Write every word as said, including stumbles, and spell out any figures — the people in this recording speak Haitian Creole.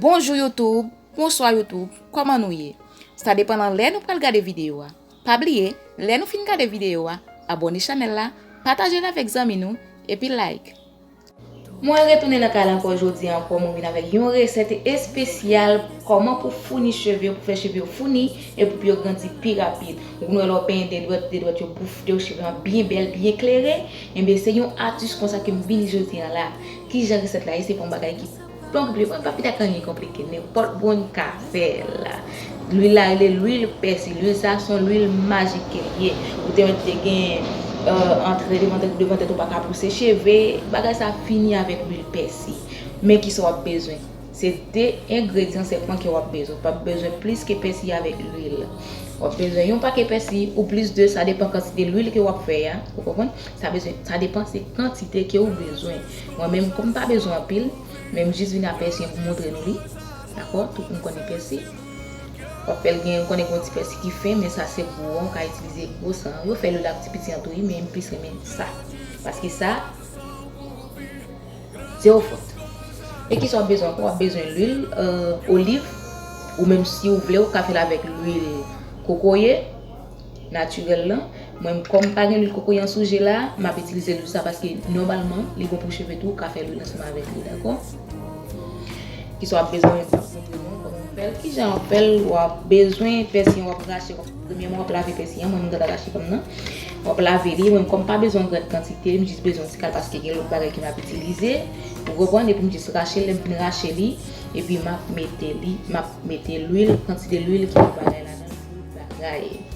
Bonjou YouTube, bonswa YouTube, kòman nou ye? Sa depan nan lè nou pral gade videyo a. Pa bliye, lè nou fin gade videyo a, abòne chanèl la, pataje l avèk zanmi nou, epi like. Mwen retounen nan kay la ankò jodi a ankò, mwen vin avèk yon resèt espesyal kòman pou founi cheve, pou fè cheve yo founi, epi pou yo grandi pi rapid. Ou konn wè lè w penyen de dwèt, de dwèt yo boufte, cheve an byen bèl, byen klere. Enben, se yon atis konsa ke m vini jodi a la. Kijan resèt la ye? Se pa yon bagay ki plonk ble, mwen pa pita k anyen konplike, nenpòt moun ka fè l. Lwil la rele lwil pèsi. Lwil sa se yon lwil majik ke l ye. Ou te mèt te gen, euh, antre devan tèt, devan tèt ou pa ka pouse cheve. Bagay sa fini avèk lwil pèsi. Men kisa w ap bezwen? Se de engredyan sèlman ke w ap bezwen. W p ap bezwen plis ke pèsi avèk lwil. W ap bezwen yon pake pèsi ou plis de, sa depan kantite lwil ke w ap fè a. Ou konprann? Sa bezwen, sa depan se kantite ke ou bezwen. Mwen menm, kòm m pa bezwen anpil, men m jis vin ak pèsi an pou montre nou li. Dakò? Tout moun konnen pèsi. W ap fè l gen, ou konnen gen yon ti pèsi ki fen, men sa se gwo an, ou ka itilize gwo sa an. Yo fè lwil ak ti piti an tou, wi, men m plis renmen sa. Paske sa, zewo fòt. E kisa w ap bezwen ankò? W ap bezwen lwil, euh, oliv, ou menm si w vle, ou ka fè l avèk lwil kokoye natirèl lan. Mwen, kòm m pa gen lwil kokoye an sou je la, m ap itilize lwil sa paske nòmalman, li bon pou cheve tou, ou ka fè lwil ansanm avèk li, dakò? Kisa w ap bezwen, mwen ap montre nou kòman w fè l. Kijan w ap fè l? W ap bezwen pèsi an, w ap rache, w ap, premyèman, w ap lave pèsi an, mwen, m gentan rache pa m nan. W ap lave li, mwen, kòm m pa bezwen yon gran kantite, m jis bezwen yon ti kal paske gen lòt bagay ke m ap itilize. Ou konprann? Epi m jis rache l, lè m fin rache li, epi m ap mete li, m ap mete lwil, kantite lwil ki pou bagay ladan l, pou bagay.